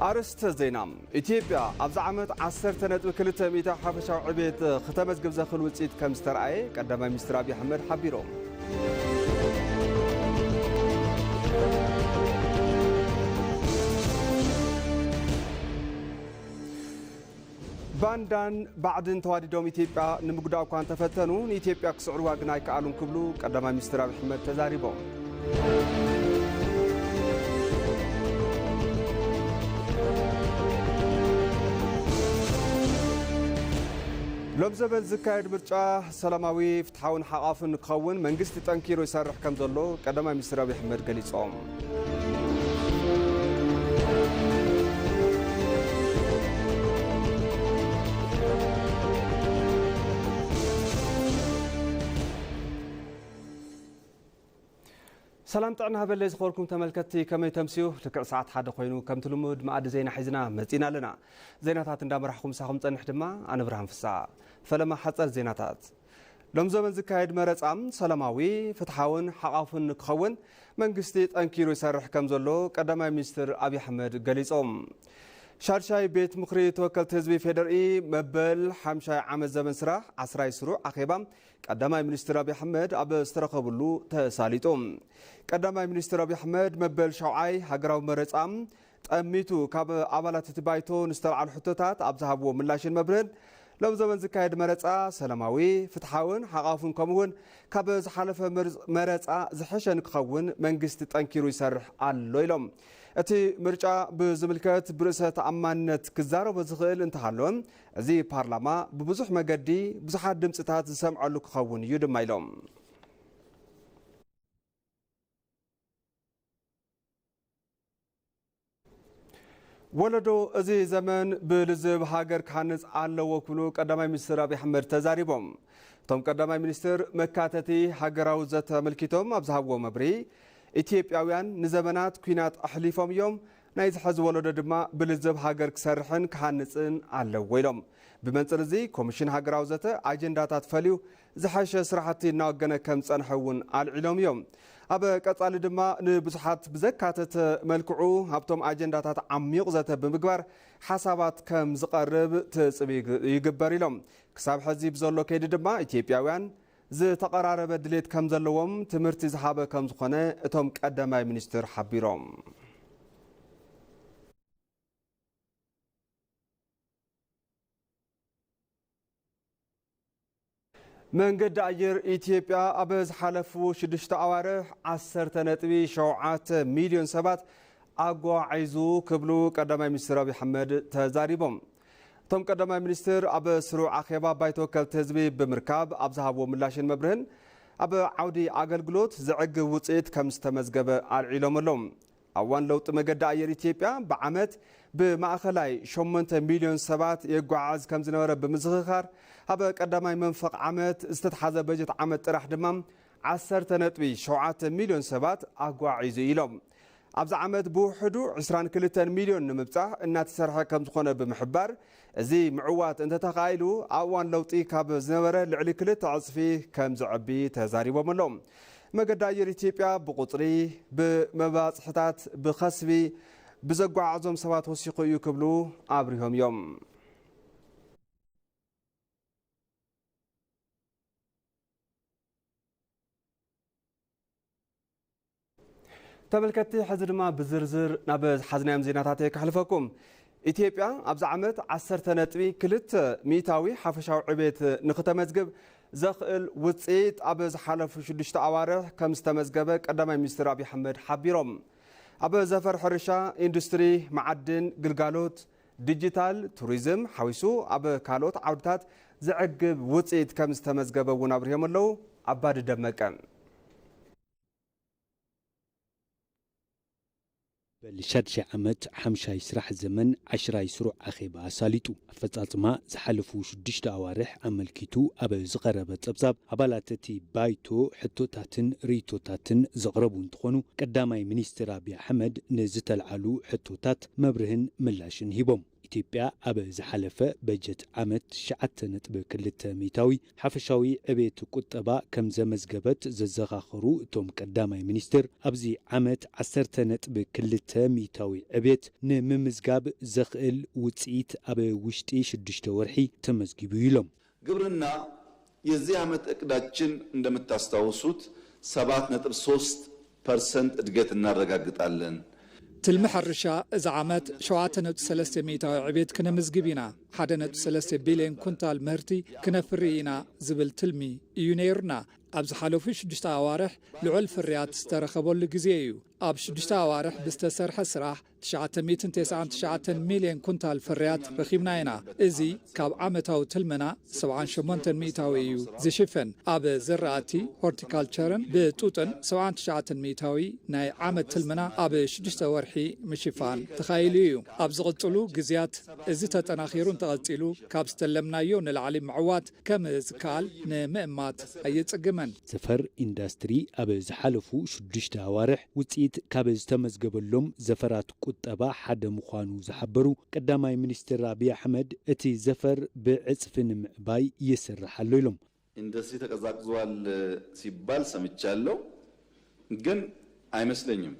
ኣርእስተ ዜና። ኢትዮጵያ ኣብዚ ዓመት ዓሰርተ ነጥቢ ክልተ ሚእታዊ ሓፈሻዊ ዕቤት ክተመዝግብ ዘኽእል ውፅኢት ከም ዝተረኣየ ቀዳማይ ሚኒስትር ኣብይ ኣሕመድ ሓቢሮም። ባንዳን ባዕድን ተዋዲዶም ኢትዮጵያ ንምጉዳእ እኳ እንተፈተኑ፣ ንኢትዮጵያ ክስዕርዋ ግን ኣይከኣሉን ክብሉ ቀዳማይ ሚኒስትር ኣብይ ኣሕመድ ተዛሪቦም። ሎም ዘበን ዝካየድ ምርጫ ሰላማዊ፣ ፍትሓውን ሓቓፍን ክኸውን መንግስቲ ጠንኪሩ ይሰርሕ ከም ዘሎ ቀዳማይ ሚኒስትር ኣብይ ኣሕመድ ገሊጾም። ሰላም ጥዕና ሃበለይ ዝኸበርኩም ተመልከትቲ፣ ከመይ ተምስዩ? ልክዕ ሰዓት ሓደ ኮይኑ ከምቲ ልሙድ መኣዲ ዜና ሒዝና መጺና ኣለና። ዜናታት እንዳመራሕኹ ምሳኹም ጸንሕ ድማ ኣነ ብርሃን ፍስሓ። ፈለማ ሓጸር ዜናታት። ሎም ዘበን ዝካየድ መረጻ ሰላማዊ፣ ፍትሓውን ሓቓፍን ክኸውን መንግስቲ ጠንኪሩ ይሰርሕ ከም ዘሎ ቀዳማይ ሚኒስትር ኣብይ ኣሕመድ ገሊጾም። ሻድሻይ ቤት ምኽሪ ተወከልቲ ህዝቢ ፌደርኢ መበል ሓምሻይ ዓመት ዘበን ስራሕ ዓስራይ ስሩዕ ኣኼባ ቀዳማይ ሚኒስትር ኣብይ ኣሕመድ ኣብ ዝተረኸብሉ ተሳሊጡ። ቀዳማይ ሚኒስትር ኣብይ ኣሕመድ መበል ሻውዓይ ሃገራዊ መረጻ ጠሚቱ ካብ ኣባላት እቲ ባይቶ ንዝተልዓሉ ሕቶታት ኣብ ዝሃብዎ ምላሽን መብርህን፣ ሎም ዘበን ዝካየድ መረጻ ሰላማዊ፣ ፍትሓውን ሓቓፍን ከምኡ እውን ካብ ዝሓለፈ መር-፣ መረጻ ዝሐሸ ንክኸውን መንግስቲ ጠንኪሩ ይሰርሕ ኣሎ ኢሎም። እቲ ምርጫ ብዝምልከት ብርእሰ ተኣማንነት ክዛረቦ ዝኽእል እንተሃለወ፣ እዚ ፓርላማ ብብዙሕ መገዲ ብዙሓት ድምፅታት ዝሰምዐሉ ክኸውን እዩ ድማ ኢሎም። ወለዶ እዚ ዘመን ብልዝብ ሃገር ክሃንጽ ኣለዎ ክብሉ ቀዳማይ ሚኒስትር ኣብይ ኣሕመድ ተዛሪቦም። እቶም ቀዳማይ ሚኒስትር መካተቲ ሃገራዊ ዘተ ኣመልኪቶም ኣብ ዝሃብዎ መብርሂ፣ ኢትዮጵያውያን ንዘመናት ኲናት ኣሕሊፎም እዮም፣ ናይዚ ሕዚ ወለዶ ድማ ብልዝብ ሃገር ክሰርሕን ክሃንጽን ኣለዎ ኢሎም። ብመንጽር እዚ ኮሚሽን ሃገራዊ ዘተ ኣጀንዳታት ፈልዩ ዝሐሸ ስራሕቲ እናወገነ ከም ዝጸንሐ እውን ኣልዒሎም እዮም። ኣብ ቀጻሊ ድማ ንብዙሓት ብዘካተተ መልክዑ ኣብቶም ኣጀንዳታት ዓሚቕ ዘተ ብምግባር ሓሳባት ከም ዝቐርብ ትጽቢ ይግ-፣ ይግበር ኢሎም። ክሳብ ሕዚ ብዘሎ ከይዲ ድማ ኢትዮጵያውያን ዝተቐራረበ ድሌት ከም ዘለዎም ትምህርቲ ዝሃበ ከም ዝኾነ እቶም ቀዳማይ ሚኒስትር ሓቢሮም። መንገዲ ኣየር ኢትዮጵያ ኣብ ዝሓለፉ ሽዱሽተ ኣዋርሕ ዓሰርተ ነጥቢ ሸውዓተ ሚልዮን ሰባት ኣጓዒዙ ክብሉ ቀዳማይ ሚኒስትር ኣብይ ኣሕመድ ተዛሪቦም። እቶም ቀዳማይ ሚኒስትር ኣብ ስሩዕ ኣኼባ ባይቶ ወከልቲ ህዝቢ ብምርካብ ኣብ ዝሃብዎ ምላሽን መብርህን፣ ኣብ ዓውዲ ኣገልግሎት ዘዕግብ ውፅኢት ከም ዝተመዝገበ ኣልዒሎም ኣለዉ። ኣብ እዋን ለውጢ መገዲ ኣየር ኢትዮጵያ ብዓመት ብማእኸላይ ሸሞንተ ሚልዮን ሰባት የጓዓዕዝ ከም ዝነበረ ብምዝኽኻር፣ ኣብ ቀዳማይ መንፈቕ ዓመት ዝተትሓዘ በጀት ዓመት ጥራሕ ድማ ዓሰርተ ነጥቢ ሸውዓተ ሚልዮን ሰባት ኣጓዒዙ ኢሎም። ኣብዚ ዓመት ብውሕዱ ዕስራን ክልተን ሚልዮን ንምብጻሕ እናተሰርሐ ከም ዝኾነ ብምሕባር፣ እዚ ምዕዋት እንተተኻኢሉ ኣብ እዋን ለውጢ ካብ ዝነበረ ልዕሊ ክልተ ዕጽፊ ከም ዝዕቢ ተዛሪቦም ኣለዉ። መገዲ ኣየር ኢትዮጵያ ብቁጽሪ፣ ብመባጽሕታት፣ ብኸስቢ፣ ብዘጓዓዕዞም ሰባት ወሲኹ እዩ ክብሉ ኣብሪሆም እዮም። ተመልከትቲ፣ ሕዚ ድማ ብዝርዝር ናብ ዝሓዝናዮም ዜናታት እየ ከሕልፈኩም። ኢትዮጵያ ኣብዚ ዓመት ዓሰርተ ነጥቢ ክልተ ሚእታዊ ሓፈሻዊ ዕቤት ንክተመዝግብ ዘኽእል ውፅኢት ኣብ ዝሓለፉ ሽዱሽተ ኣዋርሕ ከም ዝተመዝገበ ቀዳማይ ሚኒስትር ኣብይ ኣሕመድ ሓቢሮም። ኣብ ዘፈር ሕርሻ፣ ኢንዱስትሪ፣ መዓድን፣ ግልጋሎት፣ ዲጂታል፣ ቱሪዝም ሓዊሱ ኣብ ካልኦት ዓውድታት ዘዕግብ ውፅኢት ከም ዝተመዝገበ እውን ኣብሪሆም ኣለዉ። ኣባዲ ደመቀ። በል ሻድሻይ ዓመት ሓምሻይ ስራሕ ዘመን ዓሽራይ ስሩዕ ኣኼባ ኣሳሊጡ። ኣፈጻጽማ ዝሓለፉ ሽዱሽተ ኣዋርሕ ኣመልኪቱ ኣብ ዝቐረበ ጸብጻብ፣ ኣባላት እቲ ባይቶ ሕቶታትን ርእይቶታትን ዘቕረቡ እንትኾኑ፣ ቀዳማይ ሚኒስትር ኣብይ ኣሕመድ ንዝተልዓሉ ሕቶታት መብርህን ምላሽን ሂቦም። ኢትዮጵያ ኣብ ዝሓለፈ በጀት ዓመት ትሽዓተ ነጥቢ ክልተ ሚእታዊ ሓፈሻዊ ዕቤት ቁጠባ ከም ዘመዝገበት ዘዘኻኸሩ እቶም ቀዳማይ ሚኒስትር፣ ኣብዚ ዓመት ዓሰርተ ነጥቢ ክልተ ሚእታዊ ዕቤት ንምምዝጋብ ዘኽእል ውፅኢት ኣብ ውሽጢ ሽዱሽተ ወርሒ ተመዝጊቡ ኢሎም። ግብርና የዚህ ዓመት እቅዳችን እንደምታስታውሱት ሰባት ነጥብ ሶስት ፐርሰንት እድገት እናረጋግጣለን። ትልሚ ሕርሻ እዚ ዓመት ሸውዓተ ነጥቢ ሰለስተ ሚእታዊ ዕቤት ክነምዝግብ ኢና። ሓደ ነጥቢ ሰለስተ ቢልዮን ኩንታል ምህርቲ ክነፍሪ ኢና ዝብል ትልሚ እዩ ነይሩና። ኣብ ዝሓለፉ ሽዱሽተ ኣዋርሕ ልዑል ፍርያት ዝተረኸበሉ ግዜ እዩ። ኣብ ሽዱሽተ ኣዋርሕ ብዝተሰርሐ ስራሕ ትሽዓተ ሚእትን ተስዓን ትሽዓተን ሚልዮን ኩንታል ፍርያት ረኺብና ኢና። እዚ ካብ ዓመታዊ ትልምና ሰብዓን ሸሞንተን ሚእታዊ እዩ ዝሽፍን። ኣብ ዝራእቲ ሆርቲካልቸርን ብጡጥን ሰብዓን ትሽዓተን ሚእታዊ ናይ ዓመት ትልምና ኣብ ሽዱሽተ ወርሒ ምሽፋን ተኻኢሉ እዩ። ኣብ ዝቕጽሉ ግዜያት እዚ ተጠናኺሩ እንተቐጺሉ ካብ ዝተለምናዮ ንላዕሊ ምዕዋት ከም ዝከኣል ንምእማት ኣየጸግምን። ዘፈር ኢንዳስትሪ ኣብ ዝሓለፉ ሽዱሽተ ኣዋርሕ ውፅኢት ካብ ዝተመዝገበሎም ዘፈራት ቁጠባ ሓደ ምዃኑ ዝሓበሩ ቀዳማይ ሚኒስትር ኣብይ ኣሕመድ፣ እቲ ዘፈር ብዕፅፊ ንምዕባይ ይስራሕ ኣሎ ኢሎም። ኢንዱስትሪ ተቀዛቅዟል ሲባል ሰምቻለሁ፣ ግን አይመስለኝም።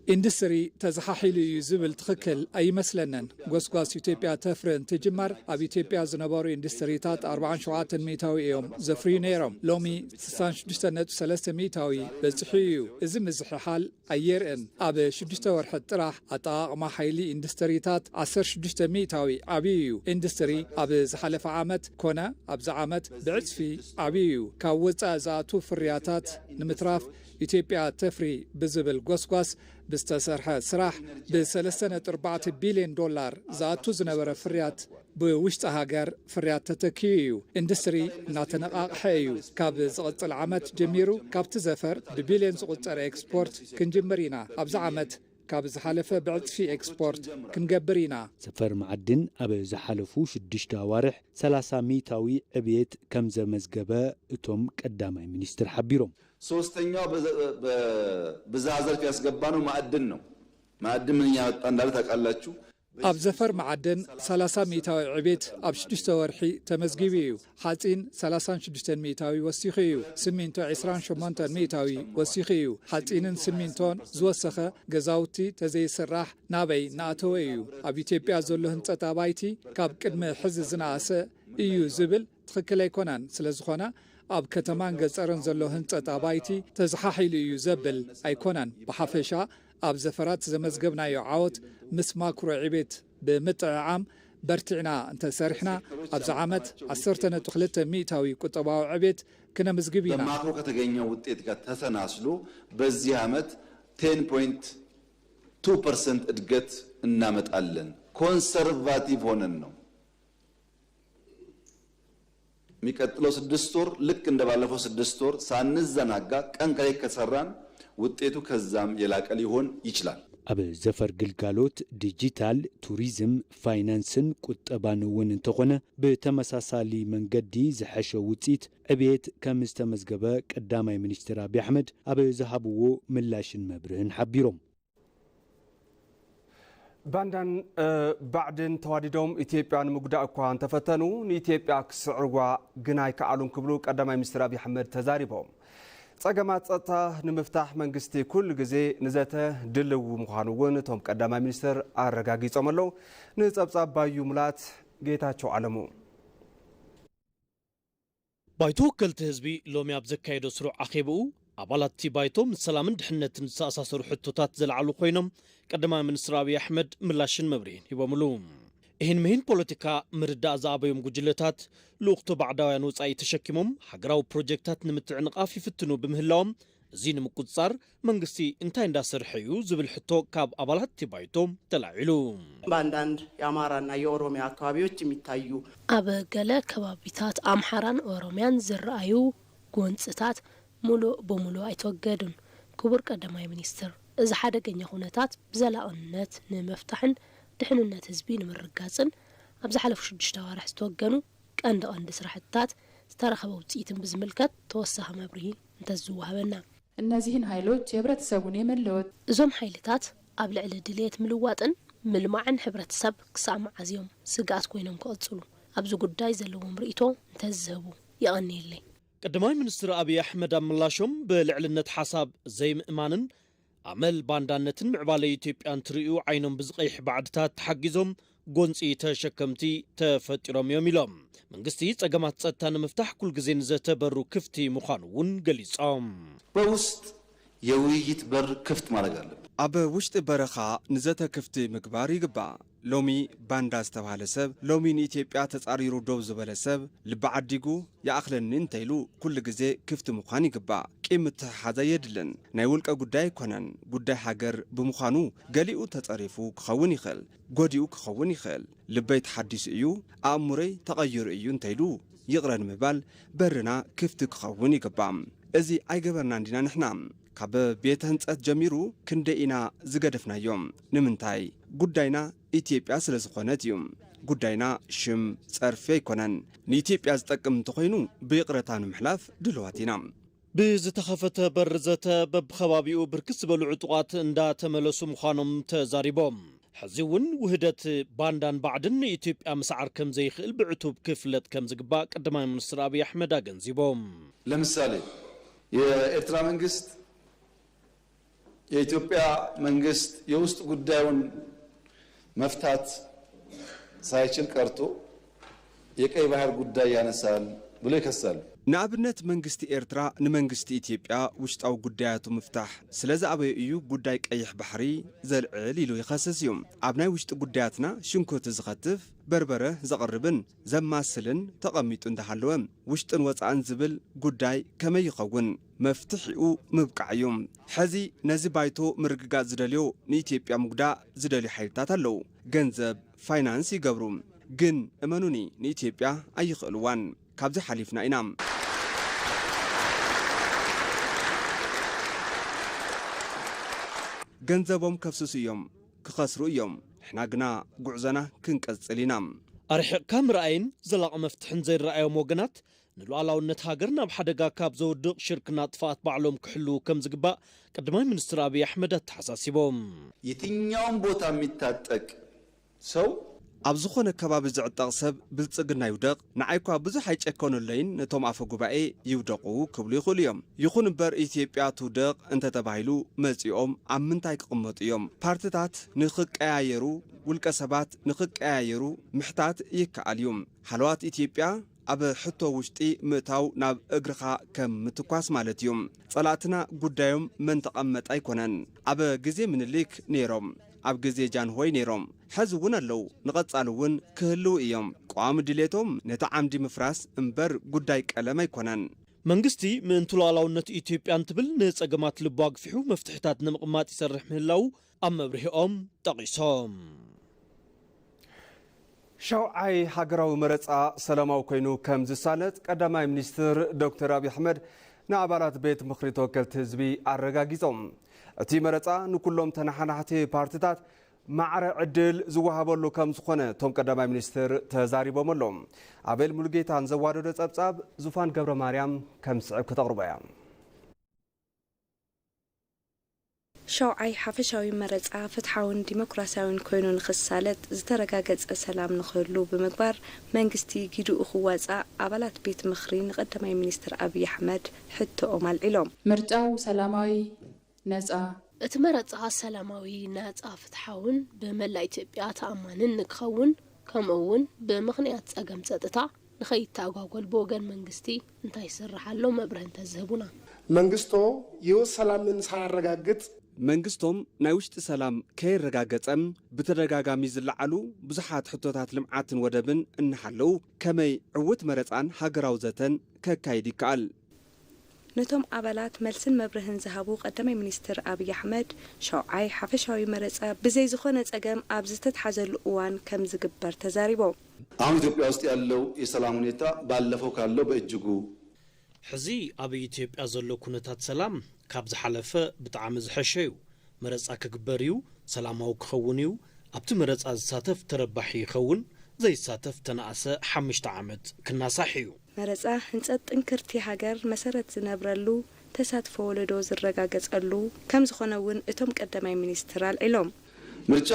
ኢንዱስትሪ ተዘሓሒሉ እዩ ዝብል ትኽክል ኣይመስለንን። ጎስጓስ ኢትዮጵያ ተፍሪ እንትጅመር ኣብ ኢትዮጵያ ዝነበሩ ኢንዱስትሪታት ኣርብዓን ሸውዓተን ሚእታዊ እዮም ዘፍርዩ ነይሮም። ሎሚ ስሳን ሽዱሽተ ነጥቢ ሰለስተ ሚእታዊ በፂሑ እዩ። እዚ ምዝሕሓል ኣየርእን። ኣብ ሽዱሽተ ወርሒ ጥራሕ ኣጠቓቕማ ሓይሊ ኢንዱስትሪታት ዓሰርተ ሽዱሽተ ሚእታዊ ዓብዩ እዩ። ኢንዱስትሪ ኣብ ዝሓለፈ ዓመት ኮነ ኣብዚ ዓመት ብዕፅፊ ዓብዩ እዩ። ካብ ወፃኢ ዝኣቱ ፍርያታት ንምትራፍ ኢትዮጵያ ተፍሪ ብዝብል ጎስጓስ ብዝተሰርሐ ስራሕ ብሰለስተ ነጥቢ ኣርባዕተ ቢልዮን ዶላር ዝኣቱ ዝነበረ ፍርያት ብውሽጢ ሃገር ፍርያት ተተኪኡ እዩ። ኢንዱስትሪ እናተነቓቕሐ እዩ። ካብ ዝቕፅል ዓመት ጀሚሩ ካብቲ ዘፈር ብቢልዮን ዝቑፀር ኤክስፖርት ክንጅምር ኢና። ኣብዚ ዓመት ካብ ዝሓለፈ ብዕፅፊ ኤክስፖርት ክንገብር ኢና። ዘፈር መዓድን ኣብ ዝሓለፉ ሽዱሽተ ኣዋርሕ ሰላሳ ሚእታዊ ዕብየት ከም ዘመዝገበ እቶም ቀዳማይ ሚኒስትር ሓቢሮም። ሶስተኛው በብዝሃ ዘርፍ ያስገባነው ማዕድን ነው። ማዕድን ምን እያመጣ እንዳለ ታውቃላችሁ። ኣብ ዘፈር መዓድን ሰላሳ ሚእታዊ ዕቤት ኣብ ሽዱሽተ ወርሒ ተመዝጊቡ እዩ። ሓጺን ሰላሳን ሽዱሽተን ሚእታዊ ወሲኹ እዩ። ስሚንቶ ዕስራን ሸሞንተን ሚእታዊ ወሲኹ እዩ። ሓጺንን ስሚንቶን ዝወሰኸ ገዛውቲ ተዘይስራሕ ናበይ እናኣተወ እዩ? ኣብ ኢትዮጵያ ዘሎ ህንጸት ኣባይቲ ካብ ቅድሚ ሕዚ ዝነኣሰ እዩ ዝብል ትኽክል ኣይኮነን። ስለ ዝኾነ ኣብ ከተማን ገጸርን ዘሎ ህንጸት ኣባይቲ ተዘሓሒሉ እዩ ዘብል ኣይኮነን። ብሓፈሻ ኣብ ዘፈራት ዘመዝገብናዮ ዓወት ምስ ማክሮ ዕቤት ብምጥዕዓም በርቲዕና እንተሰሪሕና ኣብዚ ዓመት ዓሰርተ ነጥቢ ክልተ ሚእታዊ ቁጠባዊ ዕቤት ክነምዝግብ ኢና። በማክሮ ከተገኘው ውጤት ጋር ተሰናስሎ በዚህ ዓመት ቴን ፖይንት ቱ ፐርሰንት እድገት እናመጣለን። ኮንሰርቫቲቭ ሆነን ነው። የሚቀጥለው ስድስት ወር ልክ እንደ ባለፈው ስድስት ወር ሳንዘናጋ ቀን ከሌት ከሰራን ውጤቱ ከዛም የላቀ ሊሆን ይችላል። ኣብ ዘፈር ግልጋሎት፣ ዲጂታል፣ ቱሪዝም፣ ፋይናንስን ቁጠባን እውን እንተኾነ ብተመሳሳሊ መንገዲ ዝሐሸ ውፅኢት ዕብየት ከም ዝተመዝገበ ቀዳማይ ሚኒስትር ኣብይ ኣሕመድ ኣብ ዝሃብዎ ምላሽን መብርህን ሓቢሮም። ባንዳን ባዕድን ተዋዲዶም ኢትዮጵያ ንምጉዳእ እኳ እንተፈተኑ ንኢትዮጵያ ክስዕርዋ ግን ኣይከኣሉን ክብሉ ቀዳማይ ሚኒስትር ኣብይ ኣሕመድ ተዛሪቦም። ጸገማት ጸጥታ ንምፍታሕ መንግስቲ ኩሉ ግዜ ንዘተ ድልው ምዃኑ እውን እቶም ቀዳማይ ሚኒስትር ኣረጋጊጾም ኣለዉ። ንጸብጻብ ባዩ ሙላት ጌታቸው ኣለሙ። ባይቶ ወከልቲ ህዝቢ ሎሚ ኣብ ዘካየዶ ስሩዕ ኣኼብኡ፣ ኣባላት እቲ ባይቶ ምስ ሰላምን ድሕነትን ዝተኣሳሰሩ ሕቶታት ዘልዓሉ ኮይኖም፣ ቀዳማይ ሚኒስትር ኣብይ ኣሕመድ ምላሽን መብርሂን ሂቦምሉ። ኢሂን ምሂን ፖለቲካ ምርዳእ ዝኣበዮም ጉጅለታት፣ ልኡኽቶ ባዕዳውያን ወጻኢ ተሸኪሞም ሃገራዊ ፕሮጀክታት ንምትዕንቓፍ ይፍትኑ ብምህላዎም፣ እዚ ንምቁጽጻር መንግስቲ እንታይ እንዳሰርሐ እዩ ዝብል ሕቶ ካብ ኣባላት እቲ ባይቶ ተላዒሉ። በአንዳንድ የአማራና የኦሮሚያ አካባቢዎች የሚታዩ። ኣብ ገለ ከባቢታት ኣምሓራን ኦሮምያን ዝረኣዩ ጎንፅታት ሙሉእ ብሙሉእ ኣይተወገዱን። ክቡር ቀዳማይ ሚኒስትር፣ እዚ ሓደገኛ ኩነታት ብዘላቕነት ንምፍታሕን ድሕንነት ህዝቢ ንምርግጋፅን ኣብ ዝሓለፉ ሽዱሽተ ኣዋርሕ ዝተወገኑ ቀንዲ ቀንዲ ስራሕትታት ዝተረኸበ ውፅኢትን ብዝምልከት ተወሳኺ መብርሂ እንተዝወሃበና። እነዚህን ኃይሎች የህብረተሰቡን የመለወጥ። እዞም ኃይልታት ኣብ ልዕሊ ድልየት ምልዋጥን ምልማዕን ሕብረተሰብ ክሳብ መዓዝ እዮም ስግኣት ኮይኖም ክቕጽሉ? ኣብዚ ጉዳይ ዘለዎም ርእይቶ እንተዝህቡ። የቐንየለይ። ቀዳማይ ሚኒስትር ኣብይ ኣሕመድ ኣብ ምላሾም፣ ብልዕልነት ሓሳብ ዘይምእማንን ኣመል ባንዳነትን ምዕባለ ኢትዮጵያ እንትርእዩ ዓይኖም ብዝቐይሕ ባዕድታት ተሓጊዞም ጎንፂ ተሸከምቲ ተፈጢሮም እዮም ኢሎም። መንግስቲ ጸገማት ጸጥታ ንምፍታሕ ኩልግዜ ንዘተ በሩ ክፍቲ ምዃኑ እውን ገሊጾም። በውስጥ የውይይት በር ክፍት ማድረግ ኣለብን። ኣብ ውሽጢ በረኻ ንዘተ ክፍቲ ምግባር ይግባእ። ሎሚ ባንዳ ዝተባህለ ሰብ፣ ሎሚ ንኢትዮጵያ ተጻሪሩ ደው ዝበለ ሰብ፣ ልቢ ዓዲጉ ይኣኽለኒ እንተኢሉ ኩሉ ግዜ ክፍቲ ምዃን ይግባእ። ቂም ምትሕሓዝ ኣየድልን። ናይ ውልቀ ጉዳይ ኣይኮነን፣ ጉዳይ ሃገር ብምዃኑ ገሊኡ ተጸሪፉ ክኸውን ይኽእል፣ ጎዲኡ ክኸውን ይኽእል። ልበይ ተሓዲሱ እዩ፣ ኣእምሮይ ተቐይሩ እዩ እንተኢሉ ይቕረ ንምባል በርና ክፍቲ ክኸውን ይግባእ። እዚ ኣይገበርናን ዲና ንሕና? ካብ ቤት ህንጸት ጀሚሩ ክንደይ ኢና ዝገደፍናዮም? ንምንታይ? ጉዳይና ኢትዮጵያ ስለ ዝኾነት እዩ። ጉዳይና ሽም ጸርፊ ኣይኮነን። ንኢትዮጵያ ዝጠቅም እንተኾይኑ ብይቕረታ ንምሕላፍ ድልዋት ኢና። ብዝተኸፈተ በር ዘተ በብኸባቢኡ ብርክት ዝበሉ ዕጡቓት እንዳተመለሱ ምዃኖም ተዛሪቦም። ሕዚ እውን ውህደት ባንዳን ባዕድን ንኢትዮጵያ ምስዓር ከም ዘይኽእል ብዕቱብ ክፍለጥ ከም ዝግባእ ቀዳማይ ሚኒስትር ኣብይ ኣሕመድ ኣገንዚቦም። ለምሳሌ የኤርትራ መንግስት የኢትዮጵያ መንግስት የውስጥ ጉዳዩን መፍታት ሳይችል ቀርቶ የቀይ ባህር ጉዳይ ያነሳል ብሎ ይከሳሉ። ንኣብነት መንግስቲ ኤርትራ ንመንግስቲ ኢትዮጵያ ውሽጣዊ ጉዳያቱ ምፍታሕ ስለ ዝኣበዮ እዩ ጉዳይ ቀይሕ ባሕሪ ዘልዕል ኢሉ ይኸስስ እዩ። ኣብ ናይ ውሽጢ ጉዳያትና ሽንኩርቲ ዝኸትፍ፣ በርበረ ዘቕርብን ዘማስልን ተቐሚጡ እንዳሃለወ ውሽጥን ወጻእን ዝብል ጉዳይ ከመይ ይኸውን? መፍትሒኡ ምብቃዕ እዩ። ሕዚ ነዚ ባይቶ ምርግጋጽ ዝደልዮ ንኢትዮጵያ ምጉዳእ ዝደልዩ ሓይልታት ኣለዉ። ገንዘብ ፋይናንስ ይገብሩ። ግን እመኑኒ ንኢትዮጵያ ኣይኽእልዋን። ካብዚ ሓሊፍና ኢና። ገንዘቦም ከፍስሱ እዮም፣ ክኸስሩ እዮም። ንሕና ግና ጉዕዞና ክንቀጽል ኢና። ኣርሒቕካ ምርኣይን ዘላቒ መፍትሕን ዘይረኣዮም ወገናት ንሉዓላውነት ሃገር ናብ ሓደጋ ካብ ዘውድቕ ሽርክና ጥፍኣት ባዕሎም ክሕልዉ ከም ዝግባእ ቀዳማይ ሚኒስትር ኣብይ ኣሕመድ ኣተሓሳሲቦም። የትኛውም ቦታ የሚታጠቅ ሰው ኣብ ዝኾነ ከባቢ ዝዕጠቕ ሰብ ብልጽግና ይውደቕ፣ ንዓይ እኳ ብዙሕ ኣይጨከኑለይን ነቶም ኣፈ ጉባኤ ይውደቑ ክብሉ ይኽእሉ እዮም። ይኹን እምበር ኢትዮጵያ ትውደቕ እንተተባሂሉ መጺኦም ኣብ ምንታይ ክቕመጡ እዮም? ፓርትታት ንኽቀያየሩ፣ ውልቀ ሰባት ንኽቀያየሩ ምሕታት ይከኣል እዩ። ሃለዋት ኢትዮጵያ ኣብ ሕቶ ውሽጢ ምእታው ናብ እግርኻ ከም ምትኳስ ማለት እዩ። ጸላእትና ጉዳዮም መን ተቐመጠ ኣይኮነን። ኣብ ግዜ ምኒልክ ነይሮም፣ ኣብ ግዜ ጃንሆይ ነይሮም፣ ሕዚ እውን ኣለዉ፣ ንቐጻሊ እውን ክህልዉ እዮም። ቀዋሚ ድሌቶም ነቲ ዓምዲ ምፍራስ እምበር ጉዳይ ቀለም ኣይኮነን። መንግስቲ ምእንቲ ሉዓላውነት ኢትዮጵያ እንትብል ንጸገማት ልቡ ኣግፊሑ መፍትሕታት ንምቕማጥ ይሰርሕ ምህላዉ ኣብ መብርሂኦም ጠቒሶም። ሻውዓይ ሃገራዊ መረጻ ሰላማዊ ኮይኑ ከም ዝሳለጥ ቀዳማይ ሚኒስትር ዶክተር ኣብይ ኣሕመድ ንኣባላት ቤት ምኽሪ ተወከልቲ ህዝቢ ኣረጋጊጾም። እቲ መረጻ ንኩሎም ተነሓናሕቲ ፓርትታት ማዕረ ዕድል ዝወሃበሉ ከም ዝኾነ እቶም ቀዳማይ ሚኒስትር ተዛሪቦም ኣለዉ። ኣቤል ሙሉጌታ ንዘዋደዶ ጸብጻብ ዙፋን ገብረ ማርያም ከም ዝስዕብ ክተቕርቦ እያ። ሻውዓይ ሓፈሻዊ መረጻ ፍትሓውን ዲሞክራሲያውን ኮይኑ ንኽሳለጥ ዝተረጋገጸ ሰላም ንኽህሉ ብምግባር መንግስቲ ግድኡ ክዋጻእ ኣባላት ቤት ምኽሪ ንቀዳማይ ሚኒስትር ኣብይ ኣሕመድ ሕቶኦም ኣልዒሎም። ምርጫው ሰላማዊ፣ ነጻ፣ እቲ መረጻ ሰላማዊ፣ ነጻ፣ ፍትሓውን ብመላእ ኢትዮጵያ ተኣማንን ንክኸውን ከምኡ እውን ብምኽንያት ጸገም ጸጥታ ንኸይተኣጓጎል ብወገን መንግስቲ እንታይ ይስራሕ ኣሎ መብርሂ እንተዝህቡና። መንግስቶ የውስ ሰላምን ሳያረጋግጥ መንግስቶም ናይ ውሽጢ ሰላም ከየረጋገጸ ብተደጋጋሚ ዝለዓሉ ብዙሓት ሕቶታት ልምዓትን ወደብን እናሃለዉ ከመይ ዕውት መረጻን ሃገራዊ ዘተን ከካይድ ይከኣል? ነቶም ኣባላት መልስን መብርህን ዝሃቡ ቀዳማይ ሚኒስትር ኣብይ ኣሕመድ፣ ሸውዓይ ሓፈሻዊ መረጻ ብዘይ ዝኾነ ጸገም ኣብ ዝተትሓዘሉ እዋን ከም ዝግበር ተዛሪቦም። አሁን ኢትዮጵያ ውስጥ ያለው የሰላም ሁኔታ ባለፈው ካለው በእጅጉ ሕዚ ኣብ ኢትዮጵያ ዘሎ ኩነታት ሰላም ካብ ዝሓለፈ ብጣዕሚ ዝሐሸ እዩ። መረጻ ክግበር እዩ፣ ሰላማዊ ክኸውን እዩ። ኣብቲ መረጻ ዝሳተፍ ተረባሒ ይኸውን፣ ዘይሳተፍ ተነኣሰ ሓሙሽተ ዓመት ክናሳሕ እዩ። መረጻ ህንጸት ጥንክርቲ ሃገር መሰረት ዝነብረሉ፣ ተሳትፎ ወለዶ ዝረጋገጸሉ ከም ዝኾነ እውን እቶም ቀዳማይ ሚኒስትር ኣልዒሎም። ምርጫ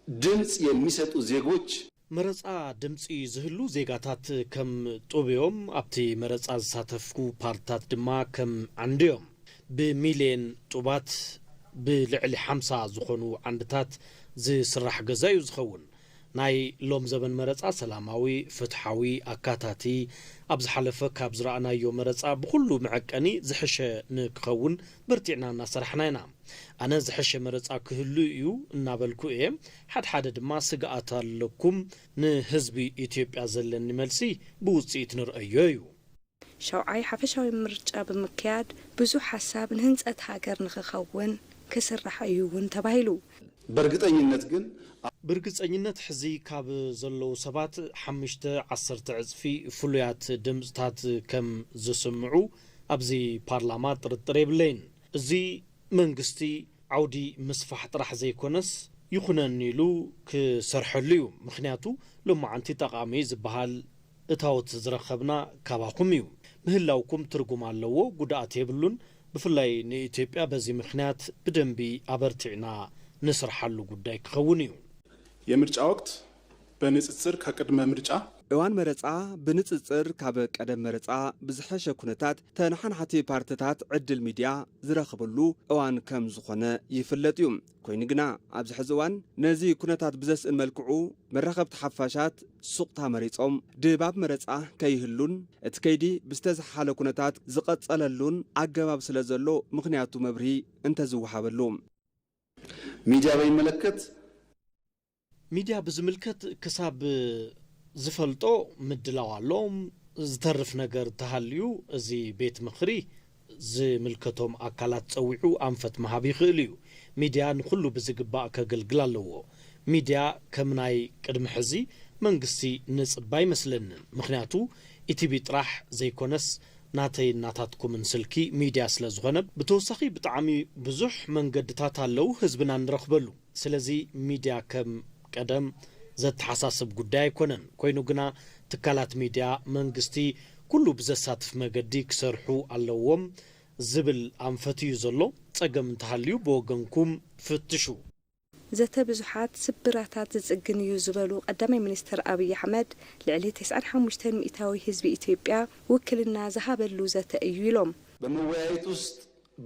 ድምፅ የሚሰጡ ዜጎች መረፃ ድምፂ ዝህሉ ዜጋታት ከም ጡብ እዮም። ኣብቲ መረፃ ዝሳተፍኩ ፓርትታት ድማ ከም ዓንዲ እዮም። ብሚልየን ጡባት ብልዕሊ ሓምሳ ዝኾኑ ዓንድታት ዝስራሕ ገዛ እዩ ዝኸውን። ናይ ሎም ዘበን መረፃ ሰላማዊ፣ ፍትሓዊ፣ ኣካታቲ፣ ኣብ ዝሓለፈ ካብ ዝረኣናዮ መረፃ ብኹሉ መዐቀኒ ዝሕሸ ንክኸውን በርቲዕና እናሰራሕና ኢና። ኣነ ዝሐሸ መረፃ ክህሉ እዩ እናበልኩ እየ። ሓድሓደ ድማ ስግኣት ኣለኩም። ንህዝቢ ኢትዮጵያ ዘለኒ መልሲ ብውፅኢት ንርእዮ እዩ። ሻውዓይ ሓፈሻዊ ምርጫ ብምክያድ ብዙሕ ሓሳብ ንህንፀት ሃገር ንክኸውን ክስራሕ እዩ እውን ተባሂሉ። በእርግጠኝነት ግን ብርግፀኝነት ሕዚ ካብ ዘለዉ ሰባት ሓሙሽተ ዓሰርተ ዕፅፊ ፍሉያት ድምፅታት ከም ዝስምዑ ኣብዚ ፓርላማ ጥርጥር የብለይን። እዚ መንግስቲ ዓውዲ ምስፋሕ ጥራሕ ዘይኮነስ ይኹነኒ ኢሉ ክሰርሐሉ እዩ። ምኽንያቱ ሎማዓንቲ ጠቓሚ ዝበሃል እታወት ዝረኸብና ካባኹም እዩ። ምህላውኩም ትርጉም ኣለዎ፣ ጉድኣት የብሉን። ብፍላይ ንኢትዮጵያ በዚ ምኽንያት ብደንቢ ኣበርቲዕና ንስርሓሉ ጉዳይ ክኸውን እዩ። የምርጫ ወቅት በንጽጽር ከቅድመ ምርጫ እዋን መረጻ ብንጽጽር ካብ ቀደም መረጻ ብዝሐሸ ኩነታት ተነሓናሕቲ ፓርትታት ዕድል ሚድያ ዝረኽብሉ እዋን ከም ዝኾነ ይፍለጥ እዩ። ኮይኑ ግና ኣብዚ ሕዚ እዋን ነዚ ኩነታት ብዘስእን መልክዑ መራኸብቲ ሓፋሻት ሱቕታ መሪጾም ድባብ መረጻ ከይህሉን እቲ ከይዲ ብዝተዘሓለ ኩነታት ዝቐጸለሉን ኣገባብ ስለ ዘሎ ምኽንያቱ መብርሂ እንተዝወሃበሉ። ሚድያ በሚመለከት ሚድያ ብዝምልከት ክሳብ ዝፈልጦ ምድላው ኣሎ። ዝተርፍ ነገር ተሃልዩ እዚ ቤት ምኽሪ ዝምልከቶም ኣካላት ጸዊዑ ኣንፈት ምሃብ ይኽእል እዩ። ሚድያ ንኹሉ ብዝግባእ ከገልግል ኣለዎ። ሚድያ ከም ናይ ቅድሚ ሕዚ መንግስቲ ንጽባ ኣይመስለንን። ምኽንያቱ ኢቲቪ ጥራሕ ዘይኮነስ ናተይን ናታትኩምን ስልኪ ሚድያ ስለ ዝኾነ፣ ብተወሳኺ ብጣዕሚ ብዙሕ መንገድታት ኣለዉ ህዝብና ንረኽበሉ። ስለዚ ሚድያ ከም ቀደም ዘተሓሳስብ ጉዳይ ኣይኮነን። ኮይኑ ግና ትካላት ሚድያ መንግስቲ ኩሉ ብዘሳትፍ መገዲ ክሰርሑ ኣለዎም ዝብል ኣንፈት እዩ ዘሎ። ጸገም እንተሃልዩ ብወገንኩም ፍትሹ። ዘተ ብዙሓት ስብራታት ዝጽግን እዩ ዝበሉ ቀዳማይ ሚኒስትር ኣብይ ኣሕመድ፣ ልዕሊ ተስዓን ሓሙሽተን ሚእታዊ ህዝቢ ኢትዮጵያ ውክልና ዝሃበሉ ዘተ እዩ ኢሎም። በመወያየት ውስጥ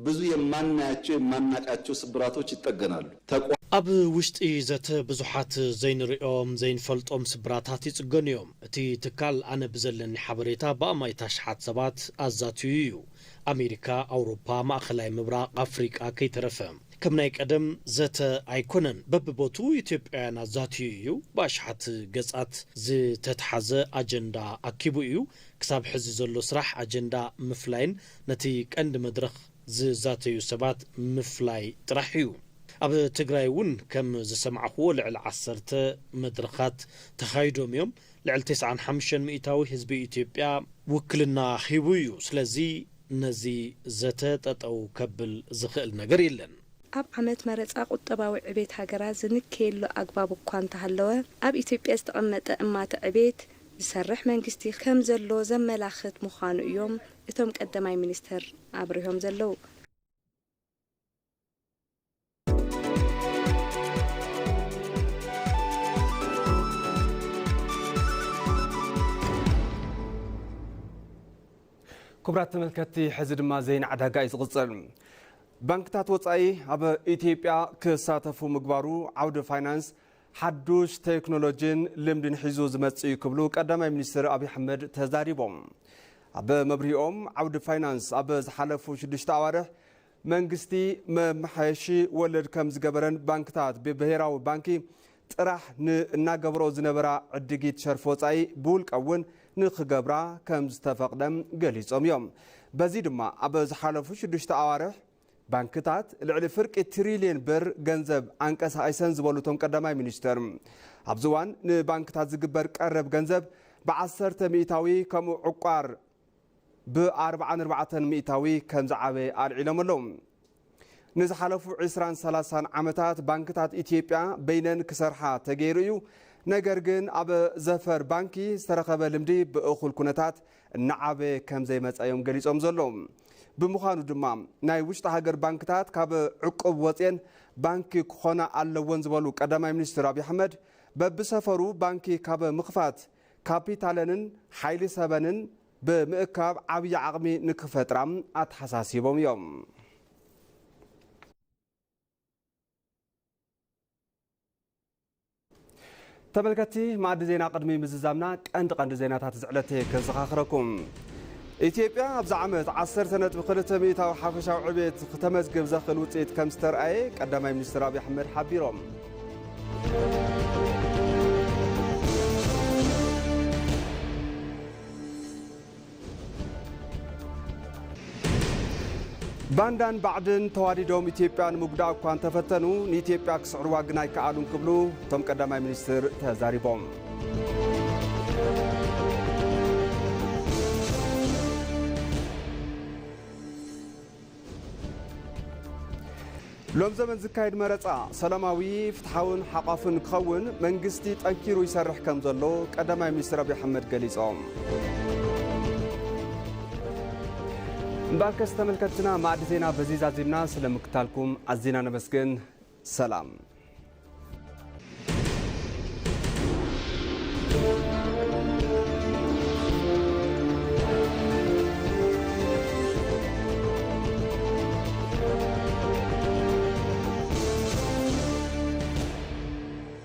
ብዙ የማናያቸው የማናቃቸው ስብራቶች ይጠገናሉ። ተቋ- ኣብ ውሽጢ ዘተ ብዙሓት ዘይንሪኦም ዘይንፈልጦም ስብራታት ይጽገኑ እዮም። እቲ ትካል ኣነ ብዘለኒ ሓበሬታ ብኣማኢት ኣሽሓት ሰባት ኣዛትዩ እዩ። ኣሜሪካ፣ ኣውሮፓ፣ ማእኸላይ ምብራቕ፣ ኣፍሪቃ ከይተረፈ። ከም ናይ ቀደም ዘተ ኣይኮነን። በብቦቱ ኢትዮጵያውያን ኣዛትዩ እዩ። ብኣሽሓት ገጻት ዝተትሓዘ ኣጀንዳ ኣኪቡ እዩ። ክሳብ ሕዚ ዘሎ ስራሕ ኣጀንዳ ምፍላይን ነቲ ቀንዲ መድረኽ ዝዛተዩ ሰባት ምፍላይ ጥራሕ እዩ። ኣብ ትግራይ እውን ከም ዝሰማዕኽዎ ልዕሊ ዓሰርተ መድረኻት ተኻይዶም እዮም። ልዕሊ ተስዓን ሓሙሽተን ሚእታዊ ህዝቢ ኢትዮጵያ ውክልና ሂቡ እዩ። ስለዚ ነዚ ዘተ ጠጠው ከብል ዝኽእል ነገር የለን። ኣብ ዓመት መረጻ ቁጠባዊ ዕቤት ሃገራት ዝንከየሉ ኣግባብ እኳ እንተሃለወ፣ ኣብ ኢትዮጵያ ዝተቐመጠ እማተ ዕቤት ዝሰርሕ መንግስቲ ከም ዘሎ ዘመላኽት ምዃኑ እዮም እቶም ቀዳማይ ሚኒስትር ኣብሪሆም ዘለዉ። ክቡራት ተመልከትቲ፣ ሕዚ ድማ ዜና ዕዳጋ እዩ ዝቕጽል። ባንክታት ወጻኢ ኣብ ኢትዮጵያ ክሳተፉ ምግባሩ ዓውዲ ፋይናንስ ሓዱሽ ቴክኖሎጂን ልምድን ሒዙ ዝመጽእ እዩ ክብሉ ቀዳማይ ሚኒስትር ኣብይ ኣሕመድ ተዛሪቦም። ኣብ መብርሂኦም፣ ዓውዲ ፋይናንስ ኣብ ዝሓለፉ ሽዱሽተ ኣዋርሕ መንግስቲ መመሓየሺ ወለድ ከም ዝገበረን ባንክታት ብብሄራዊ ባንኪ ጥራሕ ንእናገብሮ ዝነበራ ዕድጊት ሸርፊ ወጻኢ ብውልቀ እውን ንክገብራ ከም ዝተፈቕደም ገሊጾም እዮም። በዚ ድማ ኣብ ዝሓለፉ ሽዱሽተ ኣዋርሕ ባንክታት ልዕሊ ፍርቂ ትሪልየን ብር ገንዘብ ኣንቀሳቒሰን ዝበሉ እቶም ቀዳማይ ሚኒስትር፣ ኣብዚ እዋን ንባንክታት ዝግበር ቀረብ ገንዘብ ብዓሰርተ ሚእታዊ ከምኡ ዕቋር ብኣርብዓን ኣርባዕተን ሚእታዊ ከም ዝዓበየ ኣልዒሎም ኣለዉ። ንዝሓለፉ ዕስራን ሰላሳን ዓመታት ባንክታት ኢትዮጵያ በይነን ክሰርሓ ተገይሩ እዩ። ነገር ግን ኣብ ዘፈር ባንኪ ዝተረኸበ ልምዲ ብእኹል ኩነታት እናዓበየ ከም ዘይመፀ እዮም ገሊፆም ዘለዉ። ብምዃኑ ድማ ናይ ውሽጢ ሃገር ባንክታት ካብ ዕቁብ ወፅየን ባንኪ ክኾና ኣለወን ዝበሉ ቀዳማይ ሚኒስትር ኣብይ ኣሕመድ፣ በብሰፈሩ ባንኪ ካብ ምኽፋት ካፒታለንን ሓይሊ ሰበንን ብምእካብ ዓብዪ ዓቕሚ ንክፈጥራ ኣተሓሳሲቦም እዮም። ተመልከትቲ መኣዲ ዜና፣ ቅድሚ ምዝዛምና ቀንዲ ቀንዲ ዜናታት እዚ ዕለት ከዘኻኽረኩም። ኢትዮጵያ ኣብዚ ዓመት ዓሰርተ ነጥቢ ክልተ ሚእታዊ ሓፈሻዊ ዕቤት ክተመዝግብ ዘኽእል ውፅኢት ከም ዝተርኣየ ቀዳማይ ሚኒስትር ኣብይ ኣሕመድ ሓቢሮም። ባንዳን ባዕድን ተዋዲዶም ኢትዮጵያ ንምጉዳእ እኳ እንተፈተኑ፣ ንኢትዮጵያ ክስዕርዋ ግን ኣይከኣሉን ክብሉ እቶም ቀዳማይ ሚኒስትር ተዛሪቦም። ሎም ዘመን ዝካየድ መረፃ ሰላማዊ፣ ፍትሓውን ሓቋፍን ክኸውን መንግስቲ ጠንኪሩ ይሰርሕ ከም ዘሎ ቀዳማይ ሚኒስትር ኣብይ ኣሕመድ ገሊፆም። እምበኣርከስ ተመልከትትና፣ ማዕዲ ዜና በዚ ዛዚምና፣ ስለ ምክታልኩም ኣዚና ነመስግን። ሰላም።